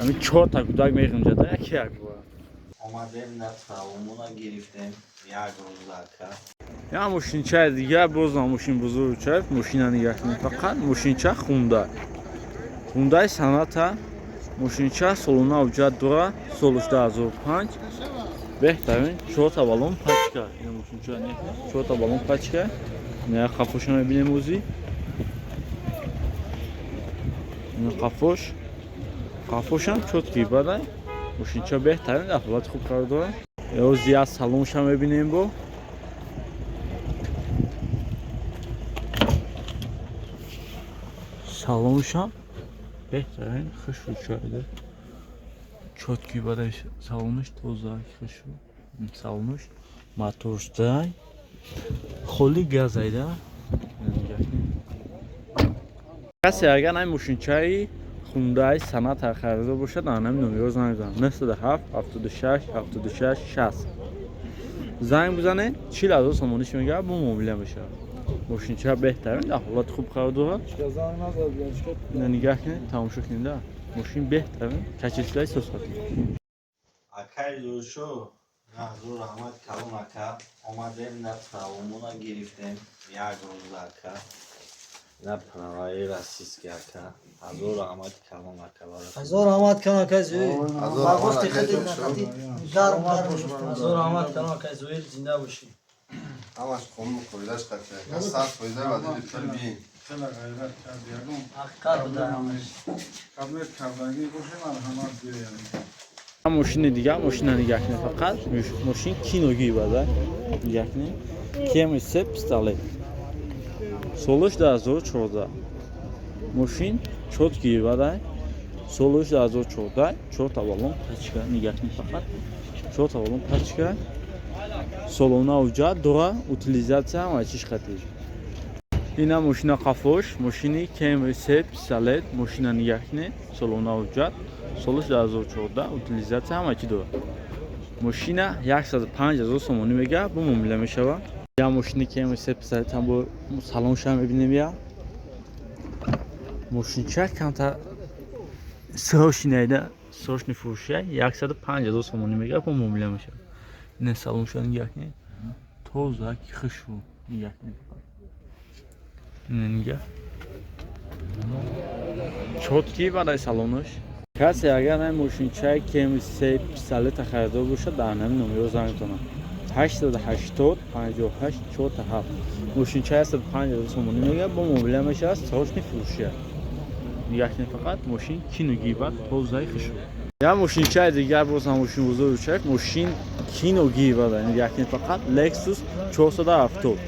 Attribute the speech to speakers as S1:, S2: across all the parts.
S1: Ҳамин чорта гудак меғинҷада як як бора.
S2: Омадем, на правомона гирифтем як рӯз, ака.
S1: Я мошинчаи дигар, боз мошин бузургча, мошина нигоҳ кунед фақат. Мошинча Хундай, Хундай Соната. Мошинча солона ҳуҷҷат дора, солш 2005, беҳтарин, чорта баллон пачка. Ина мошинча, чорта баллон пачка. Ина қафоша мебинем ӯзи. Ина қафош, қафошам чёткий бадай. Мошинча беҳтарин, дар ҳолати хуб қарор дорад. Ози аз салонша мебинем. Бо салоншам беҳтарин, хушрӯчоида, чёткий бадай, салонаш тоза, хушрӯ салонаш. Моторшдай холи газайда. Касе агар ай мошинчаи Хундай Соната харидор бошад, дар ҳамин номерҳо занг бизанад: 907 76 76 60 занг бизанед. 40 000 сомониш мегӯяд, бо муомила мешавад. Мошинча беҳтарин, дар ҳолати хуб қарор дорад. Ина нигаҳ кунед, тамошо кунед, мошин беҳтарин, качествои сосати.
S2: Акай Зӯршо, ҳазор раҳмат калон, ака. Омадем, на правомона гирифтем як рӯз, ака, на праваи российский, ака. Ҳазор раҳмати калон, ака, барои.
S3: Ҳазор раҳмат калон, акай Зуҳир.
S4: Ҳазор
S3: Ба
S4: раҳмат,
S3: гуфти
S4: акай
S3: худи
S4: Зуҳир.
S3: нақати гарм гарм.
S5: Ҳазор раҳмат калон, акай Зуҳир, зинда бошӣ.
S4: Ҳамаш қонун қоидаш қатъия. 100% ба дили пул биин.
S6: Хеле ғайрат кард, ягон
S5: Ҳақиқат буда ҳамаш.
S6: Қаблият кардагӣ бошем, марҳамат биёянд.
S1: Мошини дигар, мошина нигоҳ кунед фақат. Мошин киногӣ бада, нигоҳ кунед. КМС пистолет, солаш 2014, мошин чёткий бада, солаш 2014, чорта баллон пачка, нигоҳ кунед фақат, чорта баллон пачка, солона ҳуҷҷат дора, утилизация ҳама чиш қатӣ. Ина мошина қафош, мошини КМС пистолет. Мошина нигоҳ кунед, солона ҳуҷҷат, солаш 2014, утилизация ҳама чӣ дорад. Мошина 105 ҳазор сомонӣ мега, бо муомила мешавад. Я мошини КМС пистолет ҳам бо салонша мебинем. Я мошинча камтар срочныйда, срочный фурӯшия, 105 ҳазор сомонӣ мега, бо муомила мешавад. Ина салонша нигоҳ кунед, тоза, ки хушрӯ, нигоҳ кунед. Ина нигоҳ, чёткий барои салонаш. Касе агар ай мошинчаи КМС пистолета харидор бошад, дар ҳамин номерҳо занг бизанад: 880 58 47. Мошинчаи 105 ҳазор сомонӣ мега, бо муомила мешавад, срочный фурӯшия. Нигоҳ кунед фақат, мошин киногӣ бад, тозаи, хушрӯ. Я мошинчаи дигар, боз ҳам мошин бузургчак, мошин киногӣ бада, нигоҳ кунед фақат. Lexus 470,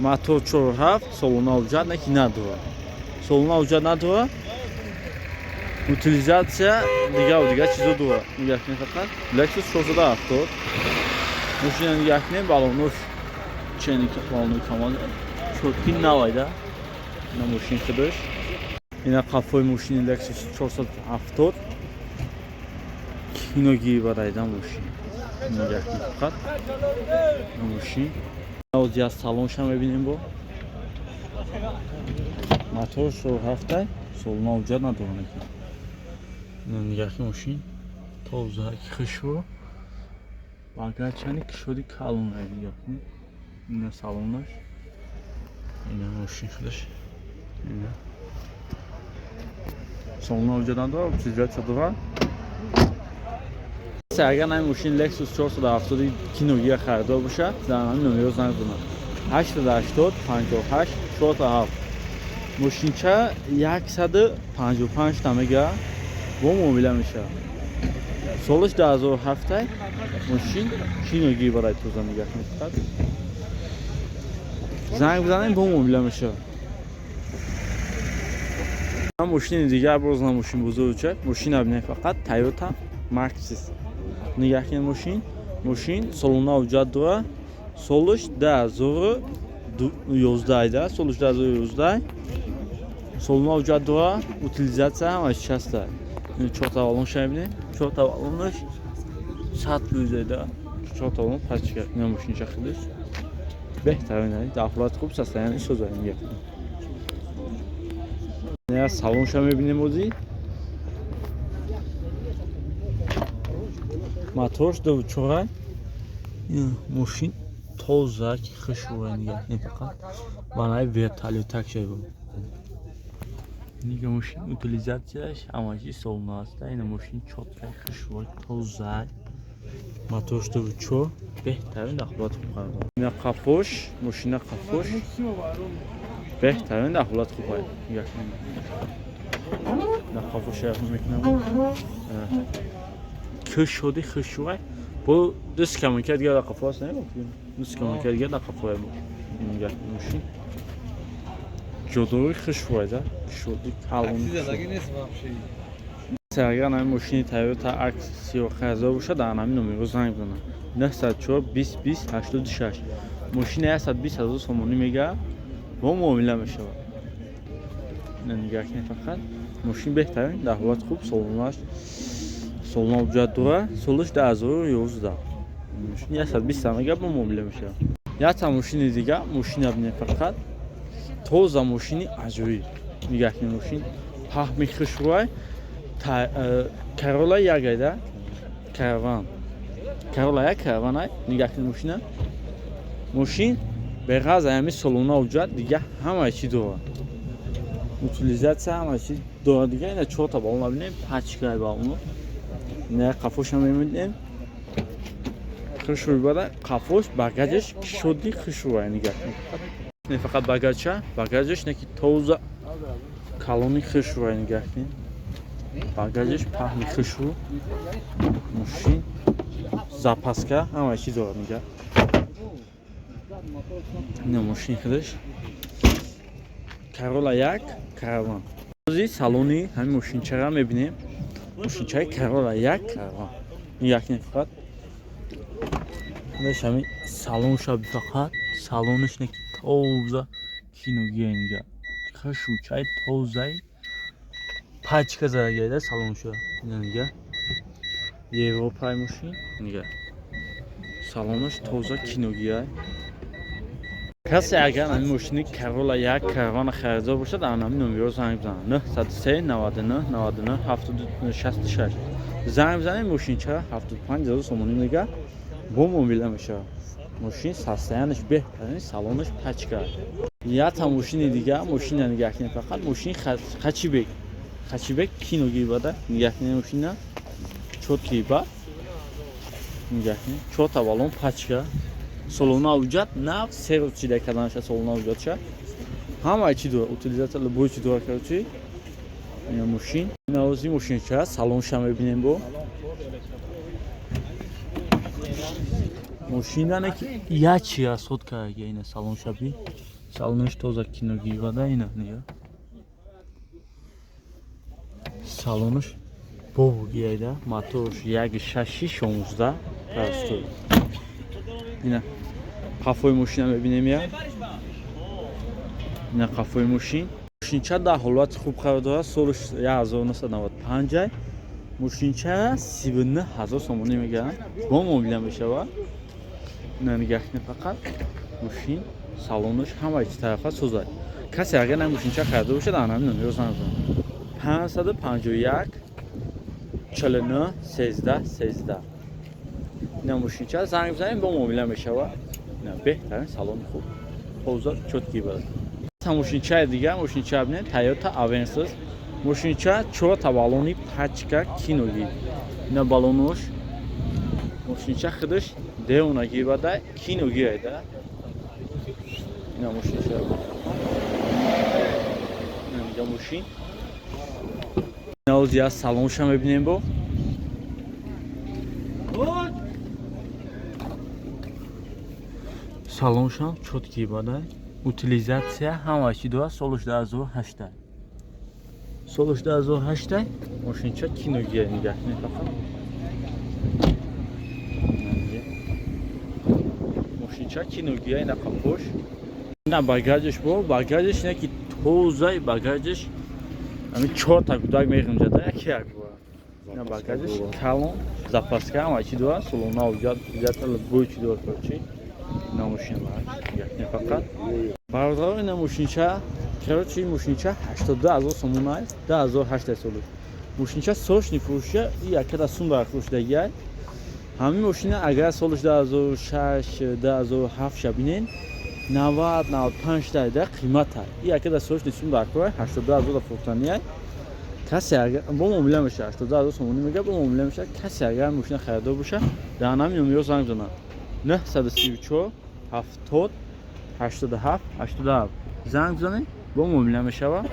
S1: мотор 47, солона ҳуҷҷат не ки надорад, солона ҳуҷҷат надорад, утилизация, дигару дигар чизо дорад. Нигоҳ кунед фақат, Lexus 470 мошина нигоҳ кунед, балонош ченики, балонои камол, чёткий, навайда. Ина мошин худаш, ина қафои мошини Lexus 470, киногӣ барайда мошин. Нигоҳ кунед фақат, ина мошин. Ози аз салонша мебинем. Бо мотор 47, солона ҳуҷҷат надорад. Ина нигоҳ кун, мошин тоза, ки хушрӯ, багачани кушоди калон. Нигоҳ кун, ина салонаш, ина мошин худаш. Ина солона ҳуҷҷат надорад, утилизация дорад. Агар ҳамин мошини Lexus 470 киногия харидор бошад, дар ҳамин номерҳо занг бизанад: 880 58 47. Мошинча 155 та мега, бо муомила мешавад. Солаш 2007, мошин киногӣ барои тоза, нигоҳ кунед фақат. Занг бизанем, бо муомила мешавад. Мошини дигар, боз на мошин бузургчак, мошина бинед фақат. Toyota Maxus, нигоҳ кунед, мошин. Мошин солона ҳуҷҷат дорад, солаш 2011 да, солаш 2011, солона ҳуҷҷат дорад, утилизация ҳамаш ҳаста. Чорта баллонша мебинед, чорта баллонаш 100%, да, чорта баллон пачка. Ина мошинча худаш беҳтарин, дар ҳолати хуб, состояние соза. Нигоҳ кунед, салонша мебинем. Ози Моторш 2,4. Мошин тоза ки хушрӯя, нигаҳ не, фақат барои вертолётак шуда буд. Нига, мошин утилизатсияш ҳамаи солона аст. Ина мошин чётко хушрӯй, тоза, моторш 2,4, беҳтарин, дар ҳолати хуб қарор дорад. Ина қафош мошина, қафош беҳтарин, дар ҳолати хуб. Нигаҳ, дар қафош мекунам, кушоди хушрӯй, бо ду скамейка дигар дар қафо аст, ду скамейка дигар дар қафоя. Нигаҳ, мошин ҷодори хушрӯй да, кушоди калон. Агар ҳамин мошини Тойота Аксио харидор бошад, дар ҳамин номерҳо занг бизанад: 904 20 20 86. Мошина 120 ҳазор сомонӣ мега, бо муомила мешавад. Нигаҳ кунед, фақат мошин беҳтарин, дар ҳолати хуб, солонаш солона ҳуҷҷат дорад, солаш 2011. Мошин 120 мега, бо муомила мешавад. Якта мошини дига, мошина бинед, фақат тоза, мошини аҷоиб. Нигаҳ кунед, мошин паҳми хушрӯй, Карола як айда Караван, Карола як Караван ай. Нигаҳ кунед мошина, мошин беғарз ами солона ҳуҷҷат дига ҳамаи чӣ дорад, утилизатсия ҳамаи чӣ дорад дига. Ина чорта балон бинем, пачкаи балоно. Ина қафоша мебинем, хушрӯй бада, қафош, багажаш кушоди хушрӯй. Нигаҳ кунед, не, фақат багажча, багажаш не ки тоза, калони хушрӯй. Нигаҳ кунед, багажаш паҳни хушрӯ, мошин запаска ҳамаи чиз дорад. Нигаҳ, ина мошини худаш, Карола як Караван. Ози салони ҳамин мошинчара мебинем, мошинчаи Карола як Караван. Нигаҳ кунед, фақат худаш ҳамин салонша, фақат салонаш не ки тоза, киногия. Нигаҳ, хушрӯчаи тозаи, пачка задагида салонша. Ина нигаҳ, Европаи мошин. Нигаҳ, салонаш тоза, киногия. Касе агар ҳамин мошини Карола як Каравана харидор бошад, дар ҳамин номерҳо занг бизанад: 903 99 99 66. Занг бизанед, мошинча 75 ҳазор сомонӣ мега, бо муомила мешавад. Мошин состоянияш беҳтарин, салонаш пачка. Якта мошини дига, мошина нигаҳ кунед, фақат мошини хачибек, хачибек киногир бада. Нигаҳ кунед, мошина чёткий ба, нигаҳ кунед, чорта балон пачка, солона ҳуҷҷат нав, 3 рӯз чида карданаша, солона ҳуҷҷатша, ҳамаи чӣ дорад, утилизатсия, любой чӣ дорад. Короче, ина мошин, навози мошинча, салонша мебинем. Бо мошинане ки як чи расход карда. Ина салонша би, салонаш тоза, киногирвада. Ина нига, салонаш бобугияйда, моторш як шаши 16 простой. Ина қафои мошина мебинем я, ина қафои мошин. Мошинча дар ҳолати хуб қарор дорад, солш 1995. Мошинча 39 ҳазор сомонӣ мегӯянд, бо муомила мешавад. Ина нигаҳ кунед, фақат мошин салонаш ҳамаи чи тарафа созад. Касе агар на мошинча харидор бошад, дар ҳамин номеро занг бизанад: 551 49 13 13. Ина мошинча, занг бизанед, бо муомила мешавад. Ина беҳтарин, салони хуб, тоза, чёткий барад. Мошинчаи дига, мошинча бинед, Тойота Авенсис. Мошинча чорта балони пачка, киноги. Ина балонош. Мошинча худаш девонаги бада, киноги айда. Ина мошинча, ина дига мошин. Навози аз салонша мебинем. Бо салоншам чёткий бада, утилизатсия ҳама чӣ дорад, солаш 2008, солаш 2008. Мошинча киногия. Нигаҳ кунед, фақат мошинча киногия. Ина қапош, ина багажаш, бо багажаш не ки тозаи, багажаш ҳамин чорта гудак меғинҷада яки як бора. Ина багажаш калон, запаска ҳама чӣ дорад, солона любой чӣ дорад. Короче, ина мошин, нигаҳ фақат, бародаро, ина мошинча. Короче, мошинча 82 ҳазор сомон аст, 2008 солу мошинча, срочный фурӯша. И якада сум дар фурӯшдагиай. Ҳамин мошина агар солаш 2006, 2007 ша бинен, 90, 95 дайда қимата. И ака да солаш нисум дар кора 82 ҳазор да фурӯхтанияй. Касе агар бо муомила меша, 82 ҳазор сомонӣ мега, бо муомила меша. Касе агар мошина харидор боша, дар ҳамин номеро занг бизанад: 934 70 87 87 занг бизанед, бо муомила мешава.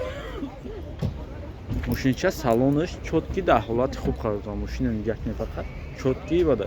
S1: Мошинча салонаш чёткий, дар ҳолати хуб қарор дорад. Мошина нигаҳ кунед, фақат чёткий бада.